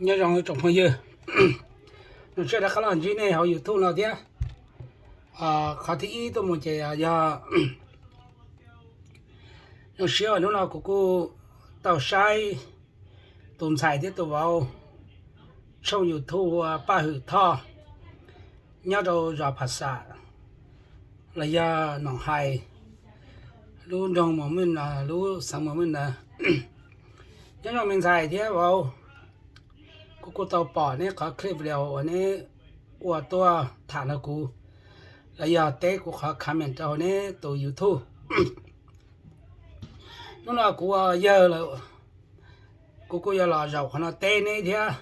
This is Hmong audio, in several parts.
Nyob zoo tsoom phooj ywg, zoo siab rov qab los ntsib nej hauv YouTube no thiab. Qhov thib ib tuaj mus ces yog zoo siab hnub no kuv kuj tau saib tus ntxhais thiab tus vauv tshooj YouTube hu ua Paj Hwm Thoj nyob rau zos Phas Xam los yog Noom Hais, lub nroog Mos Mej, lub xeev Mos Mej ntawd. Nyob zoo me ntxhais thiab vauv, kuv kuj tau pom neb qhov clip video uas neb ua tuaj tham nrog kuv los yog teb kuv qhov comment rau hauv neb tus YouTube. Hnub no kuv ua yawg lawm, kuv kuj yuav los zaum qhov no teb neb thiab,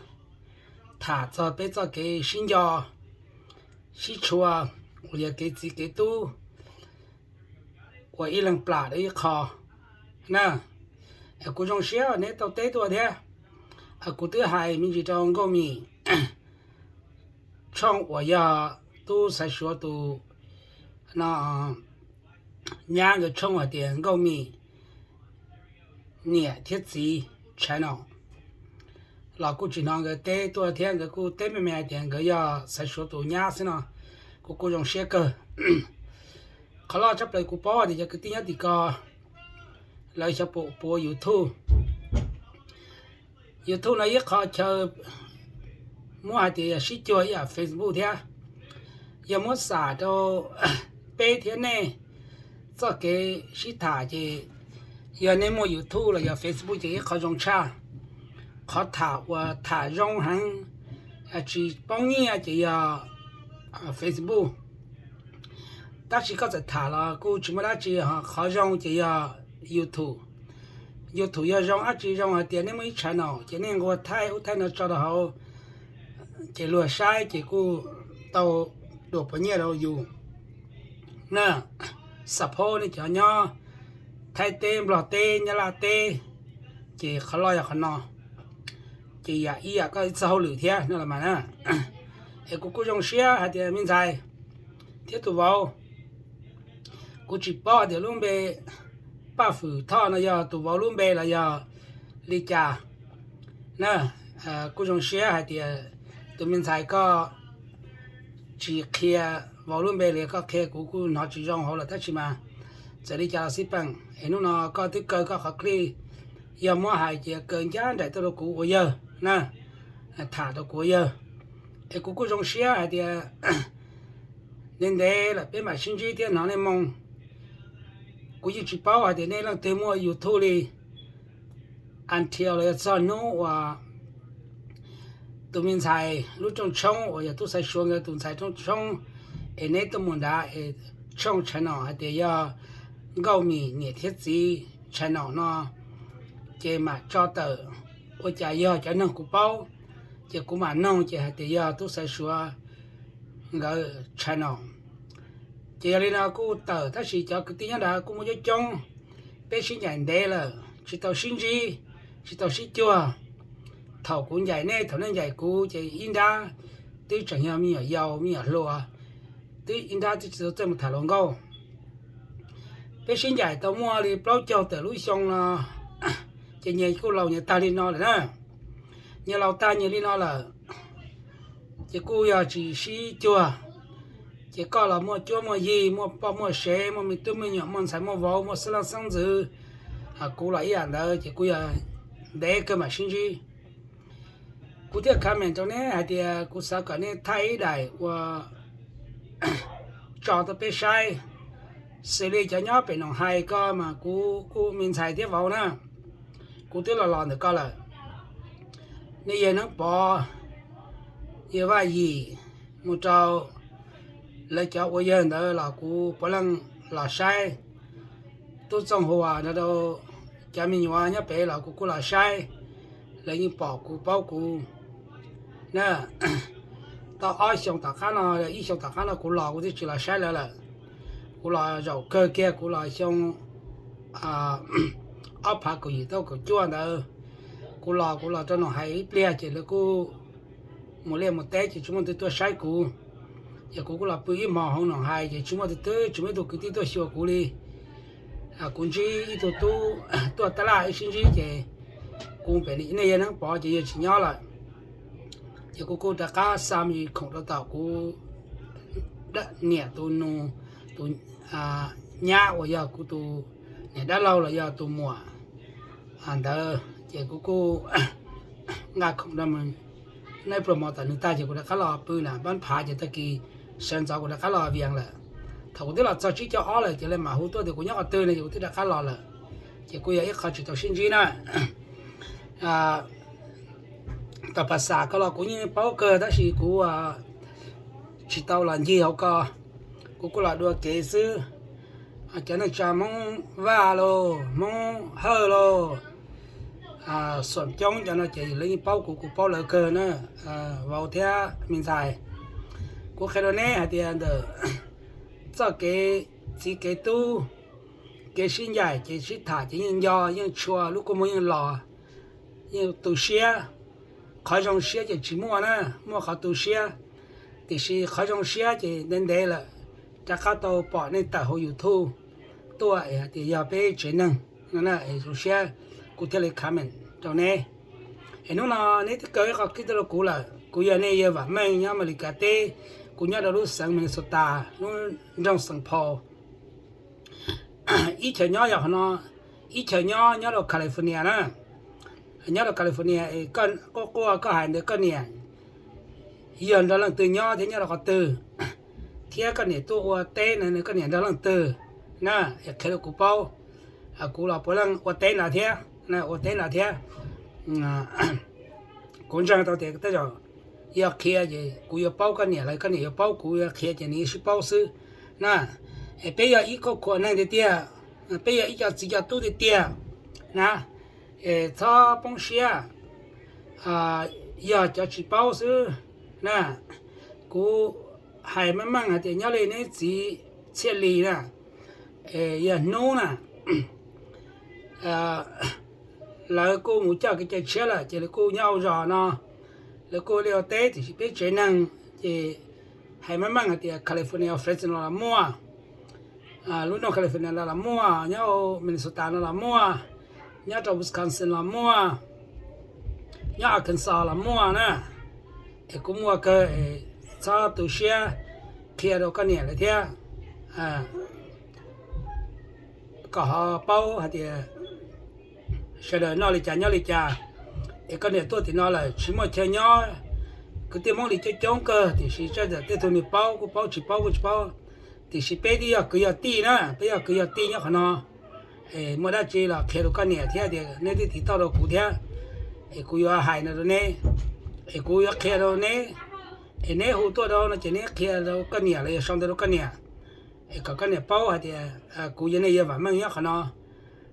tham txog peb txoj kev sib nco sib tshua uas yog kev txiv kev tub uas ib leeg plam rau ib qho na. Kuv zoo siab neb tau teb tuaj thiab. Kuv twb hais me ntsis rau Nkauj Mim tshooj uas yog tub Xaiv Suav tus no nyab nkawd tshooj hais tias Nkauj Mim niam thiab txiv channel los kuj tsis hnov nkawd teb tuaj thiab, nkawd kuj teb me me hais tias nkawd yog Xaiv Suav tus nyab xwb no. Kuv kuj zoo siab kawg. Qhov loj tshaj plaws kuv paub tias cov kwv tij nyob tim ko lawv xyov puas puas YouTube. YouTube no ib qho chaw muab hais tias yog sib cuag ib yam Facebook thiab. Yog muab xam rau peb thiab nej txoj kev sib tham ces yog nej muaj YouTube los yog Facebook ces ib qho zoo tshaj. Qhov tham uas tham zoo heev tsis poob nyiaj ces yog Facebook. Tab sis koj txawm tham los kuj tsis muaj dab tsi, ho qhov zoo ces yog YouTube. YouTube yog zoo dab tsi? Zoo hais tias nej muaj ib channel ces nej nquag thaij ub thaij no tso rau hauv, ces luag saib ces kuj tau dua puas nyiaj rau yus na. Support nej cov nyob Thaib teb, Nplog teb, Nyab Laj teb, ces qhov loj yog qhov no. Ces yam ib yam koj ib txoj hauj lwm thiab no los mas na. Es kuv kuj zoo siab hais tias me ntxhais thiab tus vauv, kuv tsis paub hais tias lub npe Paj Hwm Thoj no yog tus vauv lub npe los yog li cas na. Kuj zoo siab hais tias tus me ntxhais koj tsis qhia vauv lub npe li, koj qhia kuv kuj hnov tsis zoo hauv lawm, tab sis mas txawm li cas los xij peem es hnub no koj twb kaw koj qhov clip, yog muab hais ces kaw ncaj nraim tuaj rau kuv ua yawg na, tham rau kuv ua yawg. Es kuv kuj zoo siab hais tias ntev ntev lawm peb mam sib ntsib thiab hnov nej moo. Kuv yeej tsis paub hais tias nej leej twg muaj YouTube li, until los yog txog hnub uas tus me ntxhais lub rooj tshoob uas yog tub Xaiv Suav nkawd tus ntxhais rooj tshoob es neb tuaj mus nrad es tshooj channel hais tias yog Nkauj Mim niam thiab txiv channel no, ces mam tso tawm ua cas yog cov neeg kuv paub, ces kuv mam noog ces hais tias yog tub Xaiv Suav nkawd channel. Ces yog li no kuj tawm, tab sis cov kwv tij nyob nrad kuj muaj coob coob, peb sib ncaim ntev lawm tsis tau sib ntsib, tsis tau sib cuag. Thaum kuv ncaim nej, thaum nej ncaim kuv ces ib nrab twb tseem yog me nyuam yaus me nyuam hluas, twb ib nrab twb tsis tau txawj mus tham hluas nkauj. Peb sib ncaim tau muaj li plaub caug tawm lub xyoo no, ces nyias kuj laus nyias tag li no lawm na. Nyias laus tag nyias li no lawm, ces kuj yog tsis sib cuag. Ces koj los muaj cuab muaj yig, muaj poj muaj sev, muaj me tub me nyuam, muaj ntxhais muaj vauv, muaj xeeb leej xeeb ntxwv, kuv los ib yam ntawd, ces kuj yog ntev kawg mam sib ntsib. Kuv thiaj comment rau neb hais tias kuv xav kom nej thaij ib daim ua tso tuaj peb saib. Xws li cov nyob pem Noom Hais ko mas kuv kuj me ntxhais thiab vauv na, kuv twb los los ntawm ko lawm. Nej yawg Neeb Pov, yawg Vaj Yim, mus rau lawv cov ua yawg ntawd los kuv puav leej los saib. Tub Txooj Huas nrog rau cov me nyuam nyob pem los kuv kuj los saib, lawv yeej pom kuv paub kuv na. Tau ob xyoos tom qab no, ib xyoos tom qab no kuv los kuv twb tsis los saib lawv lawm. Kuv los zaum kawg kiag kuv los xyoo ob phav kaum yim tau kaum cuaj ntawd, kuv los kuv los rau Noom Hais ib pliag ces lawv kuj mus liaj mus teb ces tsis muaj tus tuaj saib kuv. Ces kuv kuj los pw ib hmos hauv Noom Hais ces tsis muaj tus twg, tsis muaj ib tug kwv tij tuaj xyuas kuv li. Kuv ntsib ib tug tub tuaj tab laj ib sib ntsib ces kuv pem nej yawg Neeb Pov ces yawg tsis nyob lawm. Ces kuv kuj rov qab xa me ntsis khoom rau tom kuv niam tus nus, tus nyab uas yog kuv tus niam dab laug los yog tus muam ntawd, ces kuv kuj nqa khoom rau neb pluas mos tom nws tag ces kuv rov qab los pw na pab phav ces tag kis sawv ntxov kuv rov qab los vias lawm. Thaum kuv twb los txog tsib caug ob lawm ces lawv mam hu tuaj tias kuv nyob qhov twg no ces kuv twb rov qab los lawm. Ces kuj yog ib qho tsis tau sib ntsib na. Tom Phas Xas ko los kuv yeej paub kawg tab sis kuv tsis tau los ncig hauv ko, kuv kuj los dua kev xwb. Cov neej tsa Hmoob Vaj los Hmoob Hawj los Xuam Coob cov no ces lawv yeej paub kuv, kuv paub lawv kawg na, vauv thiab me ntxhais. Kuv qhia rau neb hais tias ntawm txoj kev txiv kev tub, kev sib ncaim ces sib tham ces yeej nco yeej tshua, lub kua muag yeej los, yeej tu siab. Qhov zoo siab ces tsis muaj na, muaj qhov tu siab, tiam sis qhov zoo siab ces ntev ntev lawm rov qab tau pom nej tawm hauv YouTube tuaj es hais tias yog peb tsev neeg no, zoo siab kuv thiaj li comment rau neb. Es hnub no neb twb kaw ib qho clip tuaj rau kuv lawm, kuv yog nej yawg Vam Meej nyob Amelikas teb, kuv nyob rau lub xeev Minnesota, lub nroog Saint Paul. Ib chaw nyob yog qhov no, ib chaw nyob nyob rau California na. Nyob rau California es quaj quaj koj hais ntawd koj niam yog nrog leej twg nyob thiab nyob rau qhov twg, thiab koj niam tuaj ua teb no koj niam nrog leej twg na, es qhia rau kuv paub. Kuv los puav leej ua teb nrad thiab, ua teb nrad thiab. Kuv ntseeg tau tias tej zaum yog qhia ces kuv yuav paub koj niam los koj niam yuav paub kuv, yuav qhia ces nws yuav sib paub xwb na. Es peb yog ib khub khua neeg tiag tiag, peb yog ib co txiv co tub tiag tiag na. Es txhob poob siab, yog cov tsis paub xwb na. Kuv hais meej meej hais tias nyob li neb txiv Txhiaj Lis na, yog hnub na lawv kuj mus coj kev cai tshiab lawm ces lawv kuj nyob hauv zos no, lawv kuj li ua teb tiam sis peb tsev neeg ces hais meej meej hais tias California, Fresno los muaj, lub nroog California no los muaj, nyob Minnesota no los muaj, nyob rau Wisconsin los muaj, nyob Arkansas los muaj na. Es kuv muaj kawg, txhob tu siab, qhia rau koj niam lawv thiab, kom ho paub hais tias sawv daws noj li cas nyob li cas. Es koj niam tuaj tim no lawm tsis muaj chaw nyob, kwv tij Hmoob li coob coob kawg, tiam sis tej tug nws paub kuj paub, tsis paub kuj tsis paub. Tiam sis peb twb yog kwv yog tij na, peb yog kwv yog tij nyob qhov no. Muaj dab tsi los qhia rau koj niam thiab tias neb twb tiv tauj rau kuv thiab, es kuv yuav hais no rau neb, es kuv yuav qhia rau neb, es neb hu tuaj rau no ces neb qhia rau koj niam los yog sau ntawv rau koj niam, es kom koj niam paub hais tias kuv yog nej yawg Vam Meej nyob qhov no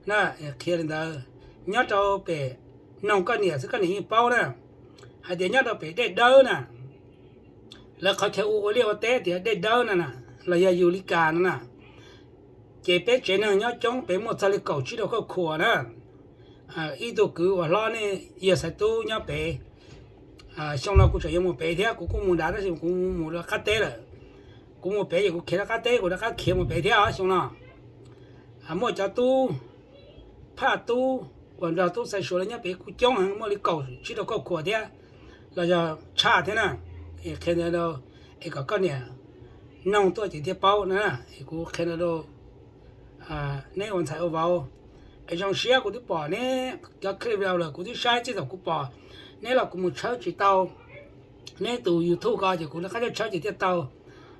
na. Qhia li ntawd, nyob rau pem, noog koj niam xwb koj niam yeej paub na, hais tias nyob rau pem Dej Dawb na, lawv qhov chaw ua ua liaj ua teb tias Dej Dawb no na, los yog Yulika no na, ces peb tsev neeg nyob coob, peb muaj txog li kaum tsib rau khauj khuas na. Ib tug kwv uas hlob nej yawg Xaiv Tub nyob pem, xyoo no kuv tseem yuav mus pem thiab, kuv kuj mus nrad tab sis kuv mus rau qab teb lawm. Kuv mus pem ces kuv khiav rau qab teb, kuv rov qab khiav mus pem thiab xyoo no. Muaj cov tub, Phaj Tub uas nrog Tub Xaiv Suav lawv nyob pem kuj coob heev, muaj li kaum tsib rau khauj khuas thiab, los yog tshaj thiab na. Es qhia ntawd rau, es kom koj niam noog tuaj ces thiaj paub na. Es kuv qhia ntawd rau neb ua ntxhais ua vauv. Es zoo siab kuv twb pom neb cov clip video lawm, kuv twb saib txij thaum kuv pom neb los kuv mus tshawb tsis tau, neb tus YouTube ko ces kuv rov qab tshawb ces thiaj tau,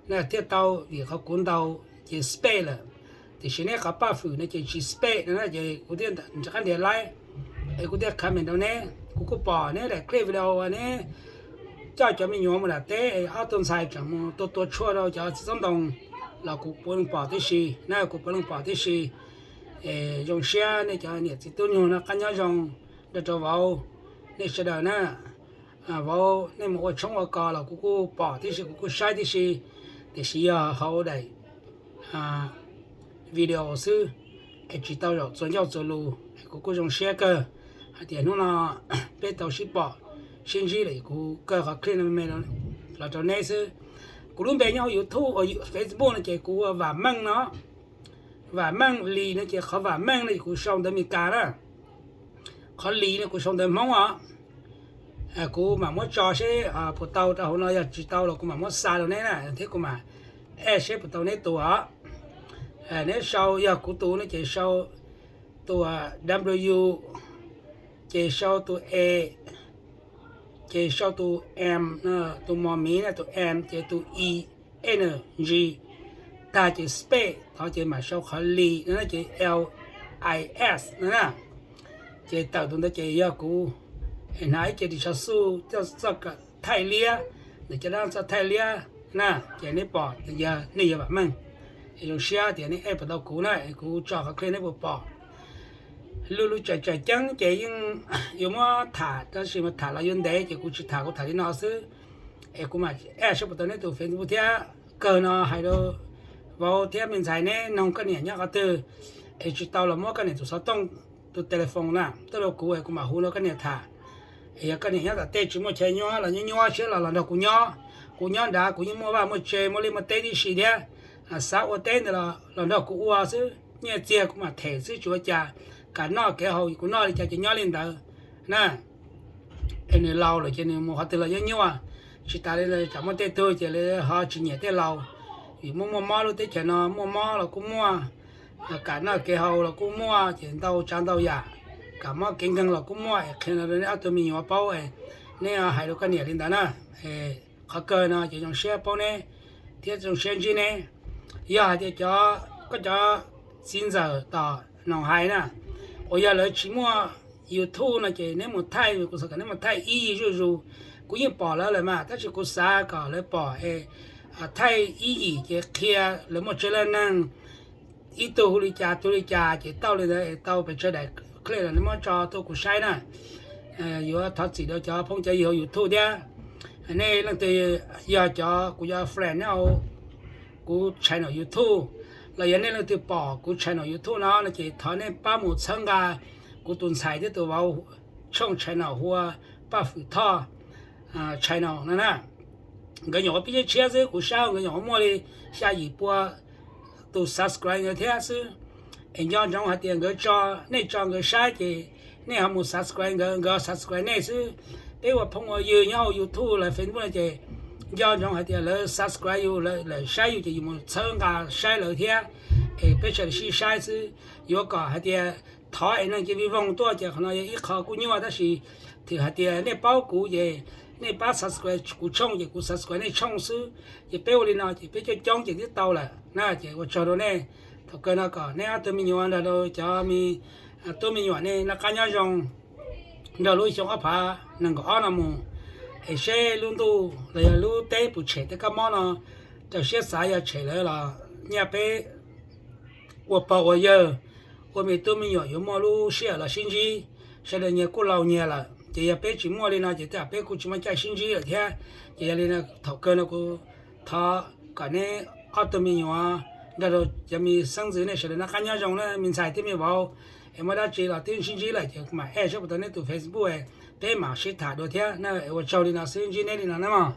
thiaj tau vim qhov kuv ntaus ces space lawm, tiam sis neb qhov paj fwm no ces tsis space no ces kuv thiaj rov qab nrhiav laib, es kuv thiaj comment rau neb. Kuv kuj pom neb daim clip video uas neb coj cov me nyuam mus nram teb es ob tug ntxhais tseem mus tua tua tshuaj rau cov txiv txob ntoo los kuv puav leej pom tib si na, kuv puav leej pom tib si. Es zoo siab nej cov niam txiv tub nyuag no qab nyob zoo nrog rau vauv nej sawv daws na. Vauv nej mus ua tshoob ua kos los kuv kuj pom tib si, kuv kuj saib tib si, tiam sis yog hauv daim video xwb, es tsis tau zaum txuas ncauj txuas lus, es kuv kuj zoo siab kawg hais tias hnub no peb tau sib pom sib ntsib lawm, kuv kaw qhov clip no me los rau neb xwb. Kuv lub npe nyob hauv YouTube, Facebook no ces kuv ua Vam Meej no. Vam Meej Lis no ces qhov Vam Meej no ces kuv sau ntawv Meskas na, qhov Lis no kuv sau ntawv Hmoob os. Kuv mam muab tso seb puas tau rau hauv no, yog tsis tau los kuv mam muab xa rau neb na, thiab kuv mam add seb puas tau neb tus os. Neb sau, yog kuv tus no ces sau tus W, ces sau tus E, ces sau tus M, tus mos miv na, tus M, ces tus E, N, G, tag ces space, thov ces mam sau qhov li no ces L I S no na. Ces tawm tus ntawd ces yog kuv hnav ib ce ris tsho xuj txoj thaij liab, ntawm caj dab txoj thaij liab na, ces neb pom yog nej yog Vam Meej. Es zoo siab tias neb add puas tau kuv na, kuv tso qhov clip neb puas pom. Lub lub tsawm tsawm ceeb ces yeej yuav muab tham, tab sis mas tham los yuav ntev ces kuv tsis tham, kuv tham li no xwb. Es kuv mam add seb puas tau neb tus Facebook thiab. Kawg no hais rau vauv thiab me ntxhais neb noog koj niam nyob qhov twg, es tsis tau los muab koj niam tus xov tooj, tus telephone na tuaj rau kuv es kuv mam hu rau koj niam tham. Es yog koj niam nyob tom tej tsis muaj chaw nyob los nyuaj nyuaj siab los los nrog kuv nyob. Kuv nyob nrad kuv yeej muaj vaj muaj tse muaj liaj muaj teb tib si thiab. Xav ua teb ntawd los los nrog kuv ua xwb, nyiaj txiag kuv mam them xwb tsis ua cas. Kev noj kev haus kuv noj li cas ces nyob li ntawd na. Es nws laus lawm ces nws mus qhov twg los nyuaj nyuaj. Tsis tas li ntawd tsam muaj tej tug ces lawv ho tsis nyiam tej laus, vim muaj muaj mob lub teb chaws no, muaj mob los kuj muaj, kam noj kev haus los kuj muaj, ces ntau tsav ntau yam, kam mob kev nkeeg los kuj muaj. Es qhia no rau neb ob tug me nyuam paub, neb hais rau koj niam li ntawd na. Qhov kawg no ces zoo siab paub neb thiab zoo siab ntsib neb. Yog hais tias cov, koj cov txiv ntxawm tom Noom Hais na, uas yog lawv tsis muaj YouTube no ces neb mus thaij, kuv xav kom neb mus thaij ib yim zuj zus. Kuv yeej pom lawv lawm mas, tab sis kuv xav kom lawv pom es thaij ib yim ces qhia lawv muaj tsev laj neeg, ib tug hu li cas tug li cas ces tau li ntawd es tau pes tsawg daim clip los neb muab tso tuaj kuv saib na. Yuav thov txim rau cov phooj cov ywg hauv YouTube thiab. Nej leej twg yog cov kuv cov friend nyob hauv kuv channel YouTube, los yog nej leej twg pom kuv channel YouTube no no ces thov nej pab mus txhawb nqa kuv tus ntxhais thiab tus vauv tshooj channel hu ua Paj Fwm Thoj channel no na. Nkawd nyuam qhuav pib tshiab tshiab xwb, kuv saib nkawd nyuam qhuav muaj li xya yim pua tus subscribe nkawd thiab xwb. Es nco ntsoov hais tias nkawd tso, nej tso nkawd saib ces nej ho mus subscribe nkawd, nkawd subscribe nej xwb. Peb ua phooj ua ywg nyob hauv YouTube los Facebook no ces nco ntsoov hais tias lawv subscribe yus, lawv saib yus ces yus mus txhawb nqa saib lawv thiab. Es peb sawv daws sib saib xwb, yuav kom hais tias thov es neeg cia li voog tuaj ces qhov no yog ib qho kuj nyuaj, tab sis thwm hais tias nej paub kuv ces nej pab subscribe kuv tshooj ces kuv subscribe nej tshooj xwb. Ces peb ua li no ces peb coob coob ces twb tau lawm na. Ces ua tsaug rau nej. Thaum kawg no kom neb ob tug me nyuam nrog rau cov me tub me nyuam nej noj qab nyob zoo nrog lub xyoo ob phav nees nkaum ob no mus, es seb lub ntuj los yog lub teb puas tshem tej kab mob no. Rau siab xav yog tshem lawm los nyaj peb ua pog ua yawg, ua me tub me nyuam yuav muaj lub sij hawm los sib ntsib. Sawv daws nyias kuj laus nyias lawm ces yog peb tsis muaj li no ces tej zaum peb kuj tsis muaj caij sib ntsib lawm thiab. Ces yog li no thaum kawg no kuv thov kom neb ob tug me nyuam nrog rau cov me xeeb ntxwv nej sawv daws noj qab nyob zoo na me ntxhais thiab me vauv. Es muaj dab tsi los twb sib ntsib lawm ces kuv mam add seb puas tau neb tus Facebook, peb mam sib tham dua thiab na. Ua tsaug li no xwb, ntsib neb li no na mog.